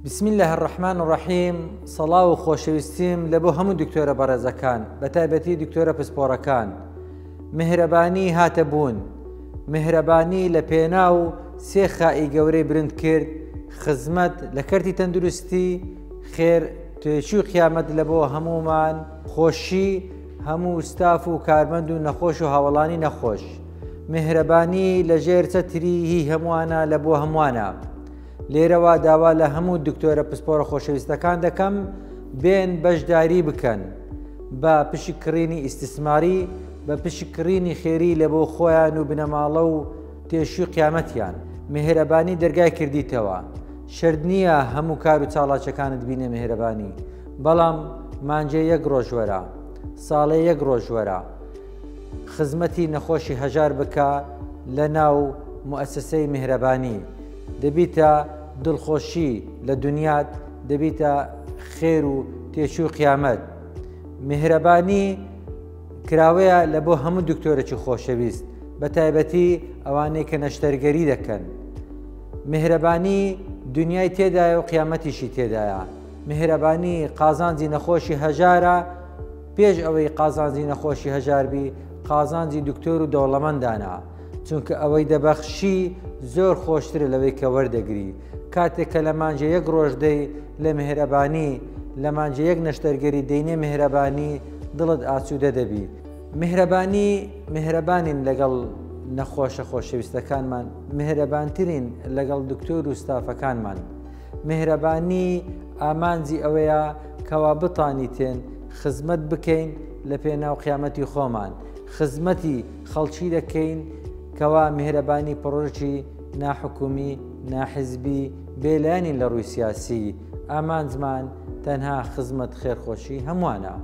بسم اللە الرحمن الرحیم سەڵاو و خۆشەویستیم لە بۆ هەموو دکتۆرە بەڕێزەکان بە تایبەتی دکتۆرە پسپۆڕەکان میهرەبانی هاتە بوون میهرەبانی لە پێناو سێ خائی گەورەی برند کرد خزمەت لە کەرتی تەندروستی خێر تێچوو قیامەت لە بۆ هەمومان خۆشی هەموو ستاف و کارمەند و نەخۆش و هاوڵانی نەخۆش میهرەبانی لە ژێر چەتری هی هەمووانە لە بۆ هەمووانە لێرەوە داوا لە هەموو دکتۆرە پسپۆرە خۆشەویستەکان دەکەم بێن بەشداری بکەن بە پشک کڕینی ئیستیسماری بە پشک کڕینی خێری لە بۆ خۆیان و بنەماڵە و تێشوی قیامەتیان میهرەبانی دەرگای کردیتەوە شەرت نییە هەموو کار و چاڵاچەکانت بینێ میهرەبانی بەڵام مانجێ یەک ڕۆژ وەرە ساڵێ یەک ڕۆژ وەرە خزمەتی نەخۆشی هەژار بکە لە ناو موئەسەسەی میهرەبانی دەبیتە دڵخۆشی لە دنیات دەبیتە خێر و تێچوو قیامەت میهرەبانی کراوەیە لە بۆ هەموو دکتۆرەکی خۆشەویست بە تایبەتی ئەوانەی کە نەشتەرگەری دەکەن میهرەبانی دنیای تێدایە و قیامەتیشی تێدایە میهرەبانی قازانجی نەخۆشی هەژارە پێش ئەوەی قازانجی نەخۆشی هەژار بی قازانجی دکتۆر و دەوڵەمەندانە چونکە ئەوەی دەبەخشی زۆر خۆشترە لەوەی کە وەردەگری کاتێک کە لە مانجە یەک ڕۆژ دەی لە میهرەبانی لە مانجە یەک نەشتەرگەری دەینێ میهرەبانی دڵت ئاسوودە دەبی میهرەبانی میهرەبانین لەگەڵ نەخۆشە خۆشەویستەکانمان میهرەبانترین لەگەڵ دکتۆر و ستافەکانمان میهرەبانی ئامانجی ئەوەیە کەوا بتانیتێن خزمەت بکەین لە پێناو قیامەتی خۆمان خزمەتی خەڵکی دەکەین کەوا میهرەبانی پڕۆژی ناحکومی ناحزبی بێلایەنین لە ڕووی سیاسی ئامانجمان تەنها خزمەت خێرخۆشی هەمووانە.